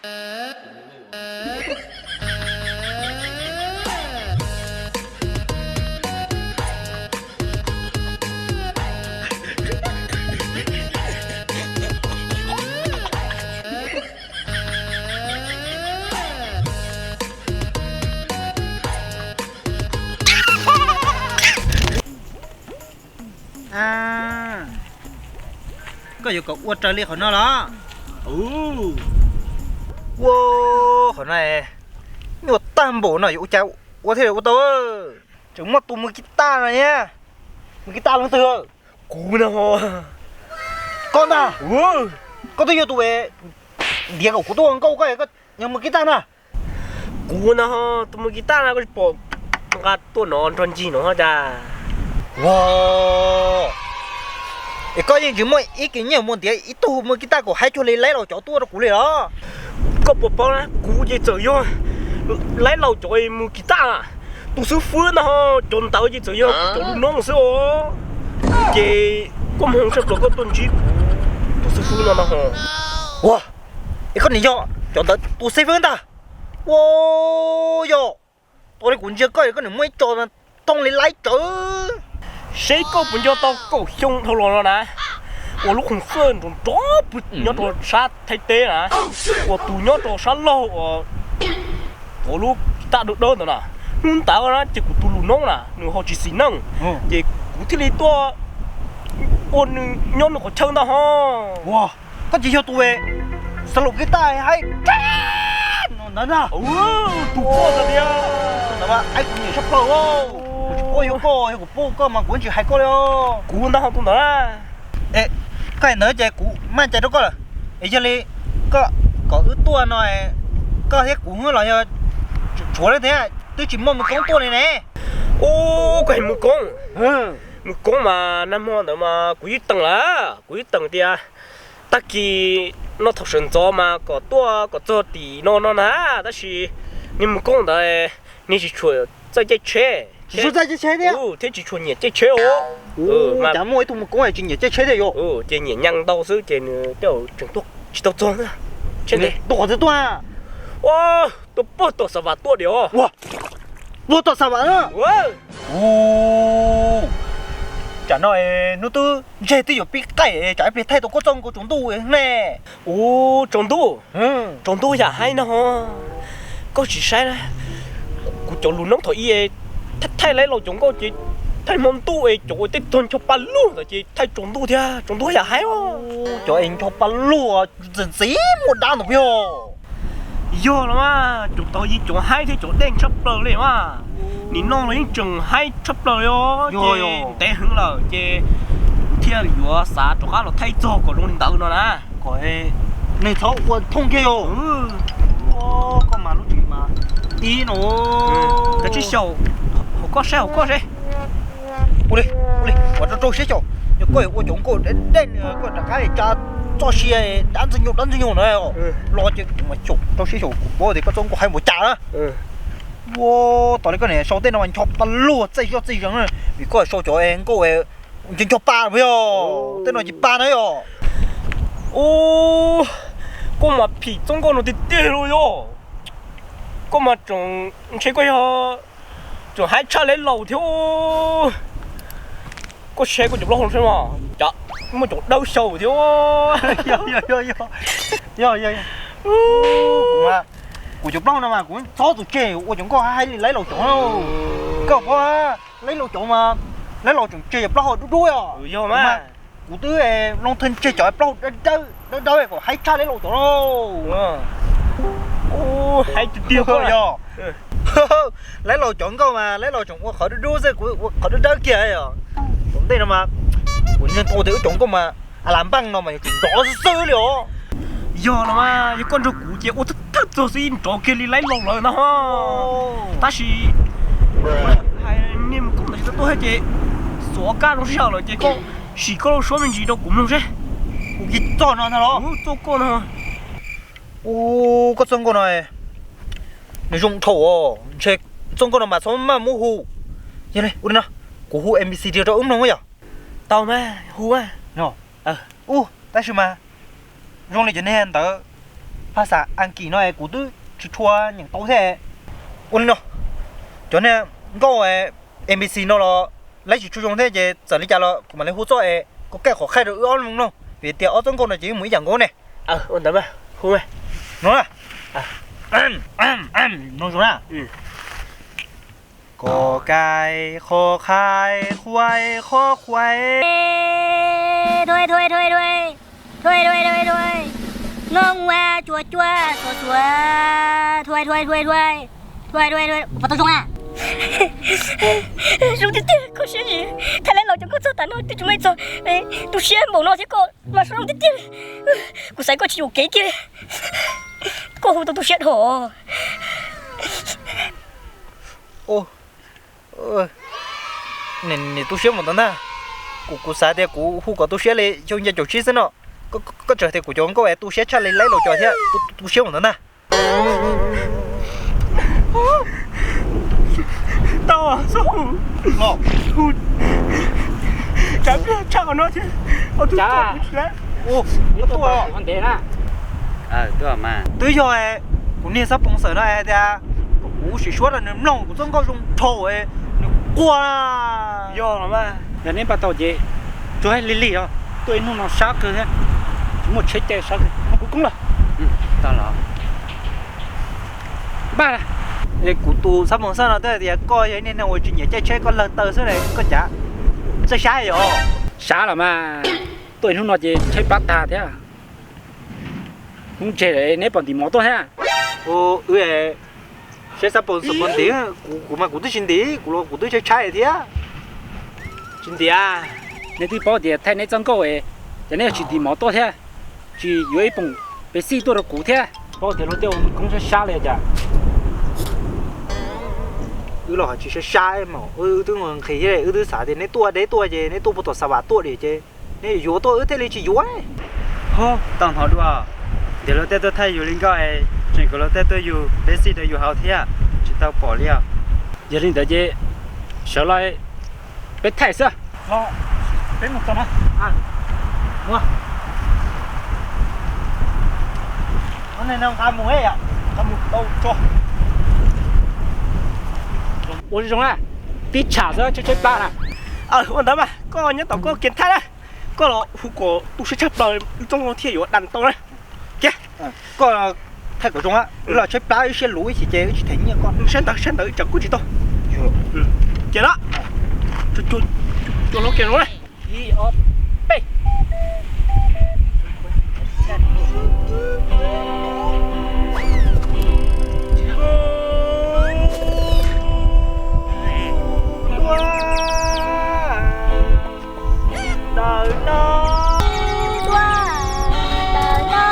Koj yuav kom ua raws li qhov no los? Ua, qhov no nyuaj tag npaum no yuav ua cas ua thiaj li ua tau. Tseem muaj tus mws kiv taj no thiab. Mws kiv taj leej twg? Kuv no. Koj ntag. Koj twb yog tus ntiav kom kuv tuaj ua nkauj, koj yog mws kiv taj na. Kuv no, tus mws kiv taj no koj tsis pom nqa tuaj no nrog ncig no cas? Es koj yeej tsis muaj ib kis nyiaj mus ntiav ib tug mws kiv taj kom haib cuag li laib laus cov tuaj rau kuv li los? Koj puas paub na, kuv ces txawm yog laib laus cov mws kiv taj, tus xib fwb no cov ntawd ces txawm yog kuv cov lus noob xwb os. Ces koj mus hoo sab plaws koj tuaj ntsib kuv tus xib fwb no no ho. Ua, es koj niam yog cov ntawd tus xib fwb ntag. Ua, yog, tau li kuv ntsia koj koj niam muaj ib co tooj li laib tsawv. Seb koj puas nco tau kaum xyoo dhau los no na, uas lub khoom xwj nrov nrov pw nyob rau sab Thaib teb na, uas tus nyob rau sab laug uas lub kiv taj dawb dawb ntawd na, hnub ntawd na ces kuv tus lus noob na nws ho tsis xis neej, ces kuv thiaj li tuaj ua nws nyob nws qhov chaw ntag ho. Koj tsis yog tus xav lus kiv taj haib ntawd na? Tus koj ntawd tiag. Tus ntawd mas aib kuv nyiam tshaj plaws. Kuv tsis paub yog koj, yog kuv paub koj mas kuv tsis hais koj li. Kuv ntag ho tus ntawd na. Koj hais ntawd ces kuv maj cai rau koj lawm. Es yog li koj kom wb tuaj no, koj thiab kuv los yog tshuav leej thiab twb tsis muaj mus koob tuaj li ne. Ub, koj hais mus koob, mus koob mas nag hmo ntawd mas kuv ib teem lawm, kuv ib teem tias tag kis no thaum sawv ntxov mas kom tuaj kom txog tim no no na, tab sis niag mus koob ntawd niag tsis tshua txawj caij tsheb, tsis tshua txawj caij tsheb thiab, thiab tsis tshua nyiam caij tsheb os. Cas muaj ib tug mus koob tsis nyiam caij tsheb thiab yom? Ces nyiam nyav ntau xwb ces nws tej zaum tseem tuaj tsis tau txog ntag. Tuaj qhov twg tuaj? Tuaj pog tom Xav Vam tuaj diam. Ua, tuaj tom Xav Vam na. Ua, tsam no hnub twb ntseg twb yuav pib qaij tsam ib pliag thaij tau koj txoj nkauj tsaus ntuj ne. Ua, tsaus ntuj, tsaus ntuj yam haib no. Koj tsis saib na, kuv cov lus noob thaum ub thaij laib laus cov nkauj ces thaij hmo ntuj es cov uas tej tog ncho pa luaj ntawd ces thaij tsaus ntuj thiab, tsaus ntuj yam haib. Cov es ncho pa luaj ntxim ntxim muaj dab ntawd puas yog? Yog los mas, cov tod yeej cov haib thiab cov dej tshaj plaws li mas. Nim no los yeej tseem haib tshaj plaws li os. Ces ntev heev lawm ces thiaj yuav xav rov qab los thaij txog kom zoo li ntawd no na. Kom neeg txhob ua thooj kiag yom. Koj mas lub tsev mas ib no. Kav tsij xyaum, hauv koj seb, hauv koj seb. Ua li, ua li, ua rau rau siab xyaum. Yog koj ua cov nkauj deb deb, koj rov qab tsa txoj sia dab ntxwg nyoog dab ntxwg nyoog na. Los ces kuv mas xyaum rau siab xyaum, kuv paub tias koj txoj nkauj haib npaum cas na. Ua, tos li koj niam sau tej no mas ncho pa luaj txaij zoj txaij zees na, vim koj sau cov nkauj ncho ncho pa puas yog? Tej no ces pa na yom. Ub, koj mas phim txoj nkauj no tiag tiag li yom. Koj mas tseem ntshe koj yog tseem haib tshaj laib laus thiab. Koj saib koj cov plaub hau seb mas, cas muaj cov dawb xyaw thiab. Yog, yog, yog, yog, yog, yog. Kuv cov plaub hau no mas kuv txhob tus tseg ua cov nkauj haib li laib laus cov. Koj paub laib laus cov mas, laib laus tseem tseg cov plaub hau dub dub os. Yog mas. Kuv twb loo thw tseg cov plaub hau dawb dawb kom haib tshaj laib laus cov lauj. Haib tiag tiag yog. Laib laus cov nkauj mas laib laus tseem ua qhov dub dub xwb, kuv ua qhov dawb dawb kiag yom. Tom ntej no mas kuv ntseeg tau tias wb cov nkauj mas a las npaaj no mas yuav tsum nrov xwb xwb li os. Yog los mas, yog koj nrog kuv ces ua thawj thawj txog xwb nrov kiag li laib laus lawm no. Tab sis hais niag mus koob ntawd tsis tau tuaj thiab ces xuas kab zoo sib haum lawm ces koj sim koj lub suab me ntsis rau kuv mloog seb. Kuv kis txoj no ntag los? Txoj koj no. Ub, koj txoj nkauj no nws zoo dhau os, ntshe txoj nkauj no mas txhob maj muab hu. Yog li, ua li no, kuv hu A B C D rau wb mloog yom. Tau mas, hu mas. Ub, tab sis mas zoo li cov niag ntawd Phaj xaj Askiv no es kuv twb tsis tshua nyeem tau thiab. Ua li no, cov niag nkauj N P C no los laib tsis tshua zoo thiab ces txawm li cas los kuv mam li hu txoj es koj kaij qhov qhaij rau wb ob leeg mloog, vim tias ob txoj nkauj no ces yeej mus ib yam nkaus ne. Ua ntawd mas hu no na. Koj kaij qhov qhaij, qhuaij qhov qhuaij. Thuaij thuaij thuaij thuaij, thuaij thuaij thuaij thuaij, noj ua cua cua xuav xuav, thuaij thuaij thuaij thuaij, thuaij thuaij thuaij. Puas tau zoo a? Zoo tiag tiag, kho siab zim. Thaij laib los cov nkauj txog tas no twb tsis muaj ib txog tu siab npaum no thiab, koj mas zoo tiag tiag li. Kuv xav koj tsis yuam kev kiag li. Koj hu tau tu siab dhau. Nim tu siab mus ntawd ntag. Kuv, kuv xav tias kuv hu kom tu siab li xyoo nce caum tsib xwb no. Koj, koj tseem tias kuv cov nkauj es tu siab tshaj li laib los cov thiab. Tu, tu siab mus ntawd ntag. Tau, hu, hu, tsav pliag tshaj qhov no thiab. Twb yog kuv niag Xab Poos Xawm no hais tias kom kuv sim suab rau nws mloog kuv txoj nkauj zoo dhau, nws quaj. Yog los mas, yog neb npaj tau ces tsuas lig lig os, tuaj ib hnub no sab kawg thiab, tsis muaj tsheb caij sab kawg, kuv koob lawm. Npaj, es kuv tus Xab Poos Xawm no twb hais tias koj yog ib niag neeg uas tsis nyiam caij tsheb, koj lawg taw xwb na, koj cas txawj sab yom? Sab los mas, tuaj ib hnub no ces tsheb plab tag thiab. Hnub tseg neb pom ntim mov tuaj thiab. Wb saib Xab Poos Xawm pom ntim, kuv mas kuv twb tsis ntim, kuv los kuv twb tshaib tshaib thiab. Tsis ntim, neb twb paub tias thaij neb txoj nkauj es, ces neb yog tsis ntim mov tuaj thiab, tsis yuav ib poom Pepsi tuaj rau kuv thiab. Paub tias luag tej ua koob sab sab li cas. Wb los tsis sab sab mas, wb twb nqhis thiab, wb twb xav tias neb tuaj deb tuaj ces neb tuaj puag tom Xav Vam tuaj diam ces neb yuav tuaj wb thiaj li tsis yuav. Ho, tau hnov dua, ntawm luag tej tuaj thaij yus li nkauj es tseem kom luag tej tuaj yug Pepsi rau yus haus thiab, tsis tau pom li os. Yog li ntawd ces sawv los peb thaij xwb. Peb mus txog na. Nqa mus, nqa mus tau tso. Ua zoo zoo na, tib tsham xwb tsheb plab na. Ua ntawd mas koj nyob tom koj kiag thaij na, koj los hu kom tu siab tshaj plaws txoj nkauj thiaj yuav dam tau na. Kiag, koj thaij kom zoo, wb los tsheb plab wb siab luv ib chim ces wb tsis them nyiaj koj. Sab ntawd sab ntawd tsam kuj tsis tau. Ces na, cua hlo kiag zoo na. Ib ob peb. Ntawm no, ntawm no,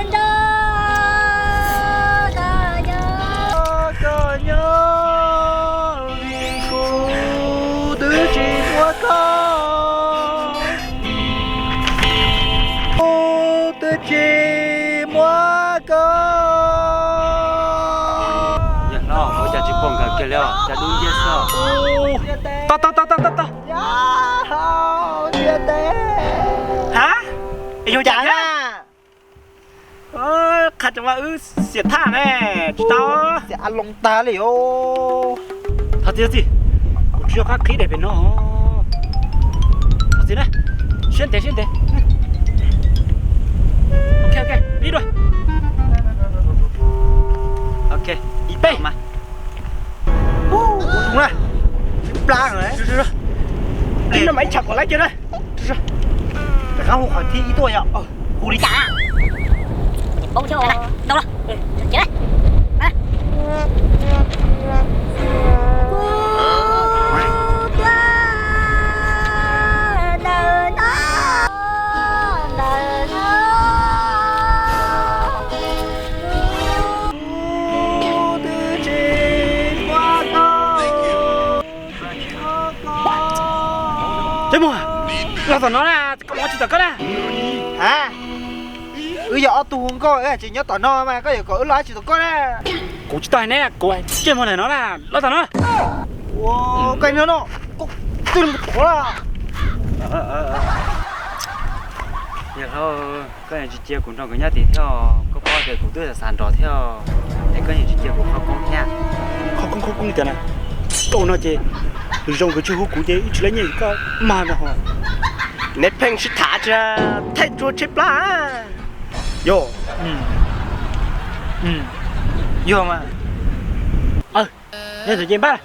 nrog koj nyob, koj nyob, vim kuv twb tsis muab koj, kuv twb tsis muab koj. Yog hlob, ua cas tsis pom nkawd kiag li os, cas dub nciab xwb. Tau tau tau tau tau tau. Ha? Es yog cas na? Qhov tseem mas wb xiam thaj ne, tsis tau. Xiam a loo tag li os. Thov txim, thov txim, kuv tsis yog qab qhib daim pem no. Thov txim na, siab ntev siab ntev. Ok ok, pib dua. Ok, ib peb mas. Ua zoo na, plab na. Ib no mas ib tsham kom laib kiag na. Rov qab hu qhov thib ib tuaj yom. Hu li cas? Paub thiab, tau los. Ces na. Teb Muag, los tom no na, koj mus tsis tom koj na. Ha, wb yog ob tug hu nkauj, wb tsis nyob tom no mas koj yuav kom wb los tsis tom koj na. Kuv tsis tau hais neb, kuv Teb Muag ntawm no na, los tom no. Ua, koj no no, koj twb mus tom na. Yawg hlob, koj yeej tsis cia kuv nrog nkawd nyob tim thiab, koj paub tias kuv twb xav xav nrog thiab, es koj yeej tsis cia kuv khawb koob thiab. Khawb koob khawb koob tias na, koj no ces lwm zaus nkawd tsis hu kuv ces wb tsis lab nyiaj koj mag ntag ho. Neb pheej sib tham tsis thaij tsuag tsheb plab. Yog, yog mas. Yog txawm ces npaj.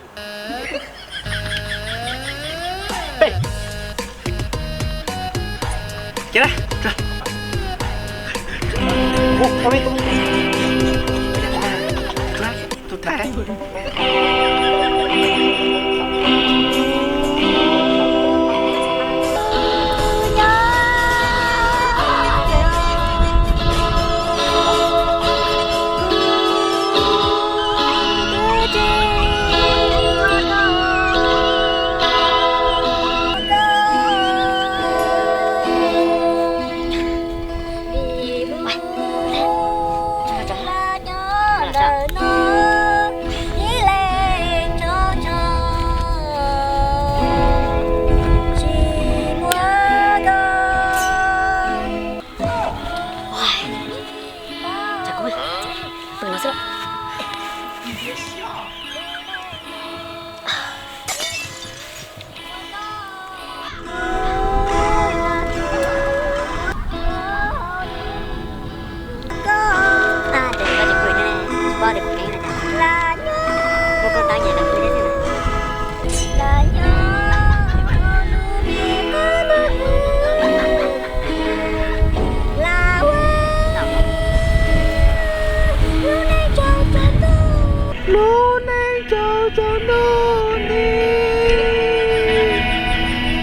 Lub neej tsaus tsaus ntuj nti,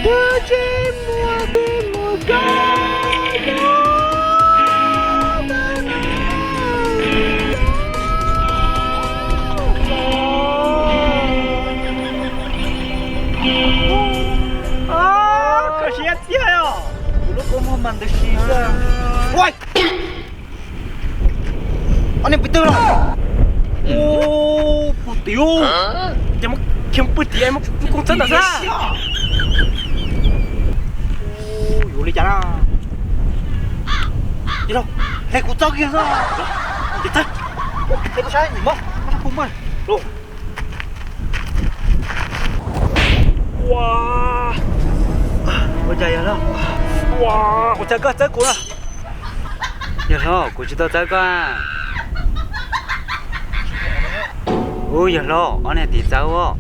twb tsis muaj dib muaj kab nyob. Koj siab tiag os, kuv lub kua muag mas ntws si. Ob niag pw twg los? Ua, pw tim, ces muab khiav pw tim, muab koob txawb ntawm xwb. Yuav li cas na? Hle kuv txawb kiag xwb. Ces txawb, hle kuv saib nim mab, mab sab phu maj. Ua, ua cas yog los? Ua, ua cas koj txawb kuv na? Yog hlob, kuv tsis tau txawb koj. Ub, yog hlob, ob niag tim txawb os.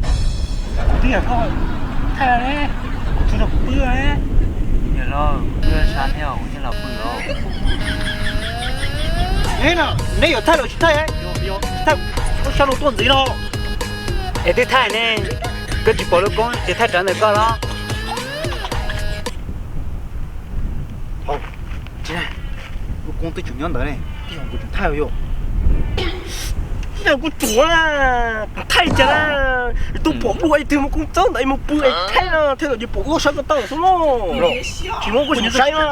Twb yog koj thaij ne, kuv tsis nrog kuv pw ne. Yog hlob, kuv twb sab thiab kuv thiaj los pw os. Neb yuav thaij los tsis thaij? Thaij, ua sab no tuaj ntxiv no. Es twb thaij ne, koj tsis pom lub koob ces thaij rawv ntawm koj los. Lub koob twb tseem nyob ntawd ne, tib yog kuv tseem thaij yom. Kuv tsuav, kuv thaij cas na, tuaj pom muaj ib tug muaj koob txawb ntawd mus pw es thaij no, thaij ntawd ces pom ua sab ko taw xwb no. Tsis muaj kuj tsis saib na.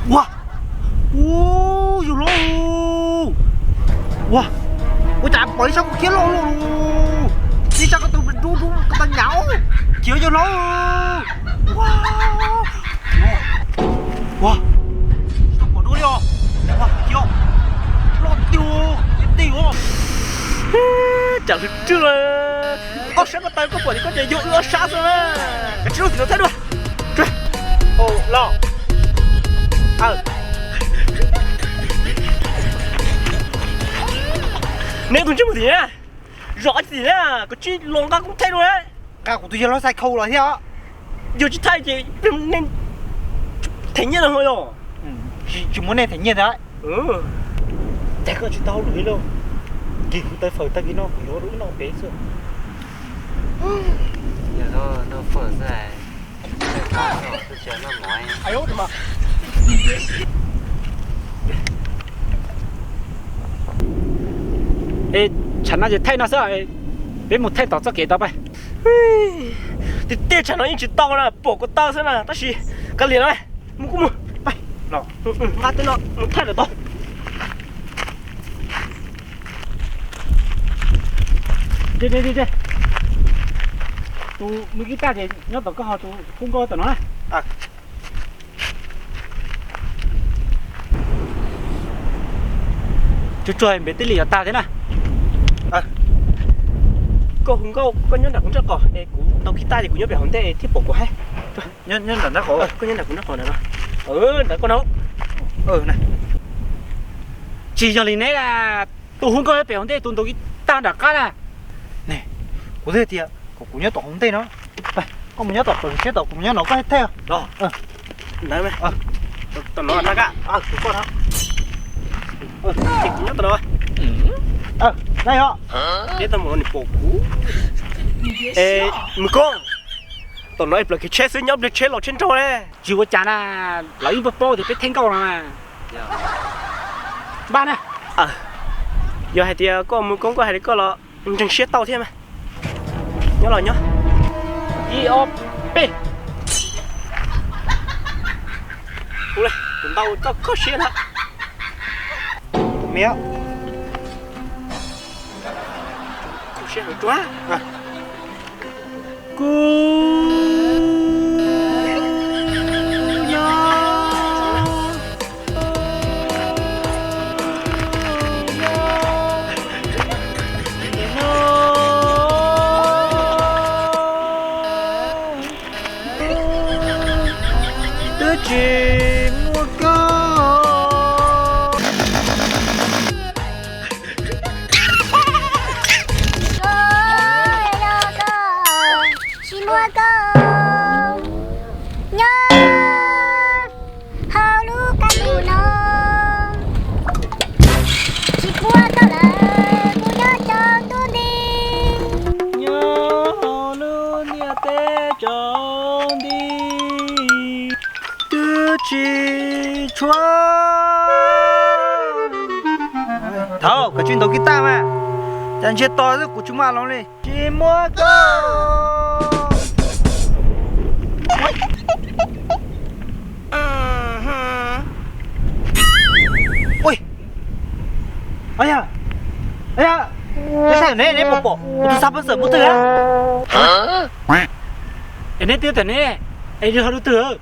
Ua, ua, yawg hlob, ua, ua cas pom ib sab kua khiab loj loj, ib sab ko taw dub dub ko taw nyav, khiav yawg hlob. Ua, ua, tsis tau pom dua li os. Ua, khiav loj tiag, khiav tig os. Tsam hwm rwg lawm. Ob sab ko taw koj pom ces koj ces yog wb ob sab xwb na. Kav tsij lub tim no thaij dua. Los. Neb tus ntsej muag tim na, zom tim na, kav tsij los nqa koob thaij dua. Nqa kuv tus yawg hlob xais khau los thiab. Yog tsis thaij ces nej them nyiaj no yog. Tsis muab nej them nyiaj thiab. Cas koj tsis tau lwm lauj, kis kuv taw fawm tag kis no kuv yuav rau wb noj pem xwb. Yog noj fawm xwb, twb tsis noj mov. Es tsam no ces thaij no xwb, peb mus thaij tom txoj kev tau pab. Tiag tiag tsam no yeej tsis tau na, pom ko taw xwb na, tab sis kav liam na, mus kuj mus. Nqa tej no mus thaij lawm tau. Dej, dej, dej, dej. Tus muaj kib taj ces nyob tom koj ho tus hu nkauj tom no na. Tsuag tsuag npem tij li yuav tag thiab na. Koj hu nkauj koj nyob nram kuv nraub qaum es kuv ntaus kib taj ces kuv nyob pem hauv ntej thiaj pom kuv haib. Nyob nram nraub qaum, koj nyob nram kuv nraub qaum ntawm no. Nram koj no. Tsis yog li neb, tus hu nkauj nyob pem hauv ntej, tus ntaus kib taj nram qab na. Kuv twb tias kom kuv nyob tom hauv ntej no. Koj mus nyob tom siab tom, kuv mus nyob no koj thaij. Ntawd, tom no na koj. Kuv koj no. Ces kuv nyob tom no. Neb tau mus no nws pom kuv. Mus koob, tom no ib pliag kev tsheb xwb, nyob pliag tsheb los tsheb nraug ne. Tsis ua cas na, lawv yeej paub paub tias peb theej nkauj no mas. Npaj na. Yog hais tias koj mus koob koj hais li koj los ntseeg siab tau thiab mas. Nyob los nyob. Ib ob peb. Kuv ntau txoj kho siab na. Miam. Kho siab hauv tsuag. Kuv nyob no, twb tsis muaj koj. Tsis muaj koj nyob hauv lub qab ntuj no, tsis muaj koj lawm kuv nyob tsaus ntuj nti. Nyob hauv lub ntiaj teb tsaus nti, twb tsis tshua. Thaum koj tsis ntaus kib taj mas, cas ntsiag to xwb kuv tsis muaj aloos li. Tsis muaj koj. Ua, a ya, a ya, neb saib ne, neb puas pom kuv tus xab peev xwm mus twg a? Es neb twb tawm ne, es yog lub twg?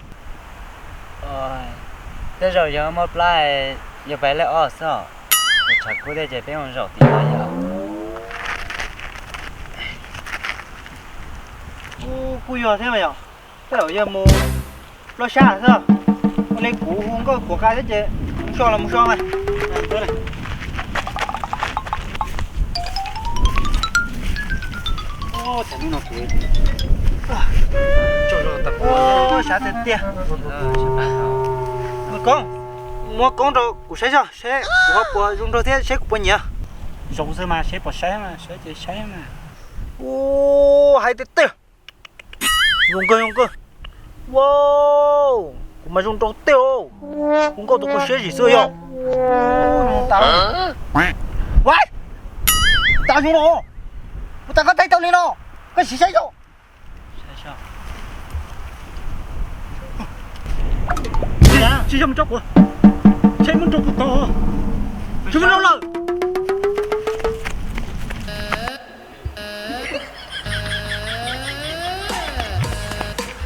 Tej zaum yog muaj plab, yog peb leej ob xwb os. Tshav kub thiab ces peb mus zaum tim no yog. Kuj yog thiab mas yog, tej zaum yog mus plob sab xwb. Ua li kuv hu nkauj kuv qab thiab ces mus so los mus so mas. Sab tiag tiag. Muab koob, muab koob rau kuv saib tso, seb kuv ho puas zoo nraug thiab seb kuv puas nyiam. Zoo xwb mas, seb puas saib mas, saib ces saib mas. Ua, hais tiag tiag. Zoo nkauj, zoo nkauj. Wow, kuv mas zoo nraug tiag os. Hu nkauj tus kho siab zim xwb yog. Ua, tas zoo no. Ua, tas koj thaij tau li no, koj sim saib yog. Tsis yog mus tso kuv, tsheb muab nrog kuv tog, tsheb muab nrog lawm.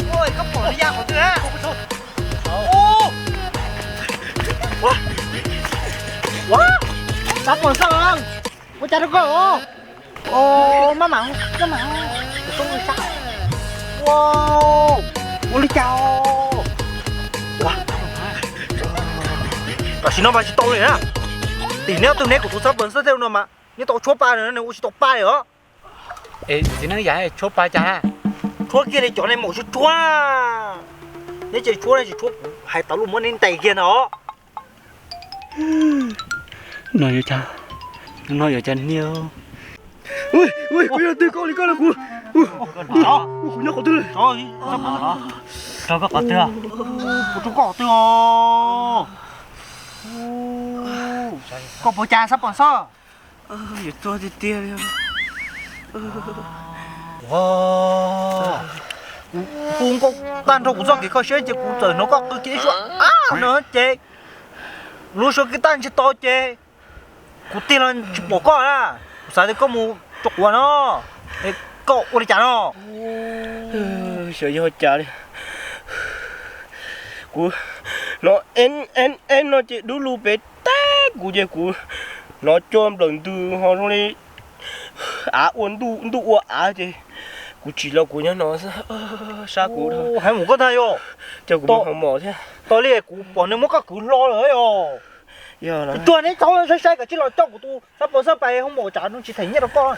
Koj pom li yam qhov twg? Ua, xav pom xwb, ua cas rau koj? Maj mam, maj mam, kuv tub sab. Ua, ua li cas? Tam sim no mas tsis tau li na. Tim neb ob tug neb kuv tus xab peev xwb tej no mas neb tau tshuab pa nws ua tsis tau pa li os. Es txiv neej yam tshuab pa cas? Tshuab kiag li cov neeg maum tshuab tshuab. Neb tsis tshuab, neb tsis tshuab kuv hais tau lus muab neb ntes kiag no. No yuav cas, no yuav cas niag. Kuv yog twg koj li koj no kuv. Kuv nyob qhov twg lawm? Rau koj qhov twg? Kuv rau koj qhov twg os? Koj puas cas xab pom xwb? Yuav tuag tiag tiag li. Kuv hu nkauj tag nrho kuv txoj kev kho siab ces kuv txawm hnov koj qw kiag ib suab no ces lub suab kiag tag ntsiag to ces kuv tig los tsis pom koj na. Kuv xav tias koj mus Rau quav no, koj ua li cas no? Xyov yog cas li, kuv hnov eb eb eb no ces dub lug pem tag kuv ces kuv hnov cua nplawm ntws ho zoo li av ua ntuj ua av ces kuv tsim los kuv nyob no sab kuv dhau. Heev mus koj ntag yog. Ces kuv mus hoo mom thiab. Tau li kuv pom nws muab koj kwv hlo lawm yog. Yog tuag neb txhob saib saib kom tsij los coj kuv tus xab pas xab pais hoo mom tsam no tsis them nyiaj rau koj.